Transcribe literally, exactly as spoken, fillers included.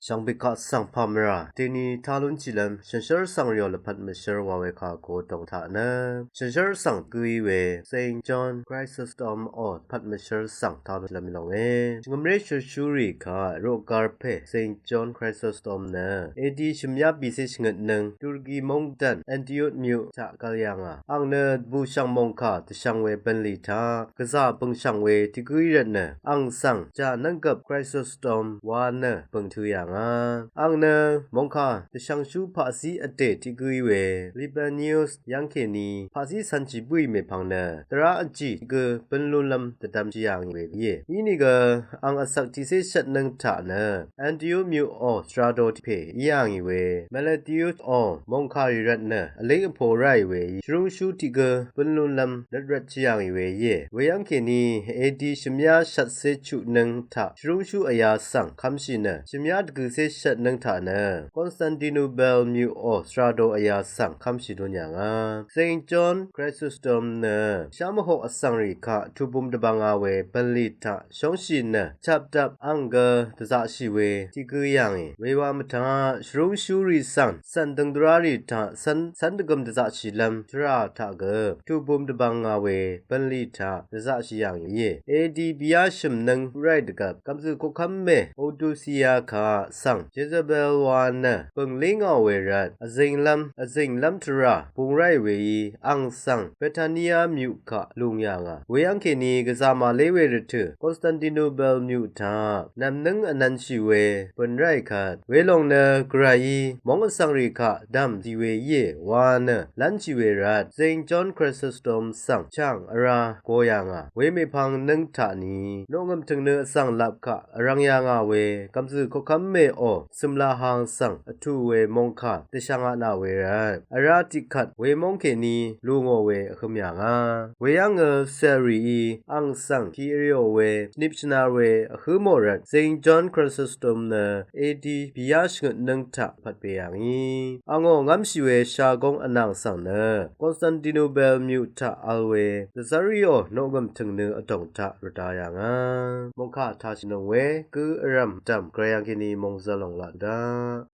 shvngbè kaq svng pà mvrà deni tá lúnshìlv́m shànshér svng rìò lvpat mvshér wa we kà kudòng taq nø shànshér svng gǿí we Saint John Chrysostom ò lvpat mvshér svng tá lúnshìlv́m í lòngē. Shvngø̀mré shø̀lshúrì kaq roqgar pè Saint John Chrysostom nø A D shø̀myá bìcé shvngøtnøng Turgi móngdàn Antiok myuq taq gvl yà ngà. Àng nø bùshv̀ng mòngkà dvshvng we bv̀nlì taq gvzà bø̀ngshv̀ng we tiq gǿí rvtnø àng svng jà nv́nggvp Chrysostom wa nø bø̀ng tø̄ yà ngà. Àng nø mòngkà dvshvngshú paqzí vdè tiq gǿí we Libanius yv́ng kèní paqzí cv̄nshì bǿì mèpvng nø dvrá vjì tiq gǿ bǿn lúnlv́m dvdvmshì yà ngì we íe. Inìgø àng vsvk tiqcé shvtnøng taq nø Antiok myuq ò svrado pè í yà ngì we Meletius ò mòngkàrì rvtnø vlíng vpò ráì we í shvrúngshú tiq gǿ bǿn lúnlv́m rvtrvtshì yà ngì we íe. Weyv́ng kèní A D shø̀myá shvtcé chuqnøng taq shvrúngshú vyā svng kv́mshì nø shø̀myá dvgø̀cé shvtnøng taq nø Constantinople myuq ò svrado vyā svng kv́mshì dun yà ngà. Saint John Chrysostom nø shá mvhoq vsvngrì kaq tubum dvbvnga we bv̀nlì taq shóngshì nø chapdap àng gø dvzaqshì we tiq gǿ yà ngì. Wewa mvtaq shvrúngshúrì svng cv̀n døng dvrárì taq cv́n cv́n dvgøm dvzaqshìlv́m tvrà taq gø tubum dvbvnga we bv̀nlì taq dvzaqshì yà ngì íe. A D bìyá shø̀mnøng ráì dvgvp gv̀mzø̀ koqkv́m mè Odusiya kaq svng Jezebel wa nø bø̀ng lí ngàò we rvt vzìnglv́m vzìnglv́m tvrà bung ráì we í àng svng Betania myuq kaq lung yà ngà. Weyv́ng kèní gvzà màlé we rvtø̀ Constantinople myuq taq nv̀mnǿng vnv̄nshì we bø̀n ráì kvt welòng nø gvrayí móng vsvngrì kaq dv̀m dì we íe wa nø lv́nshì we rvt Saint John Chrysostom svng chàng vrá go yà ngà. Wemèpvng nǿng taq ni noqngø̀m tø̀ngnø vsvng lap kaq vrv̄ng yà ngà we gv̀mzø̀ koqkv́m mè ò cø̀mlaq hang svng vtù we mòngkà dvshvng atnà we rvt vrá tiqkvt wemóng kèní lù ngò we vhø̄m yà ngà. Weyv́ngø cèrìí àng svng kì vrìò we shnip shvnar we vhǿ mò rvt Saint John Chrysostom nø A D bìyá shvngøtnøng taq pvt pè yà ngì. Àngó ngv́mshì we shagóng vnàng svng nø Constantinople myuq taq vl we dvzv́r rìò noqngø̀m tø̀ngnø vdòng taq rvda yà ngà. Mòngkà tashìnøng we gǿ vrv̀m dv̀m gvray yv́ng kèní mòngzø̀l lòng laq daq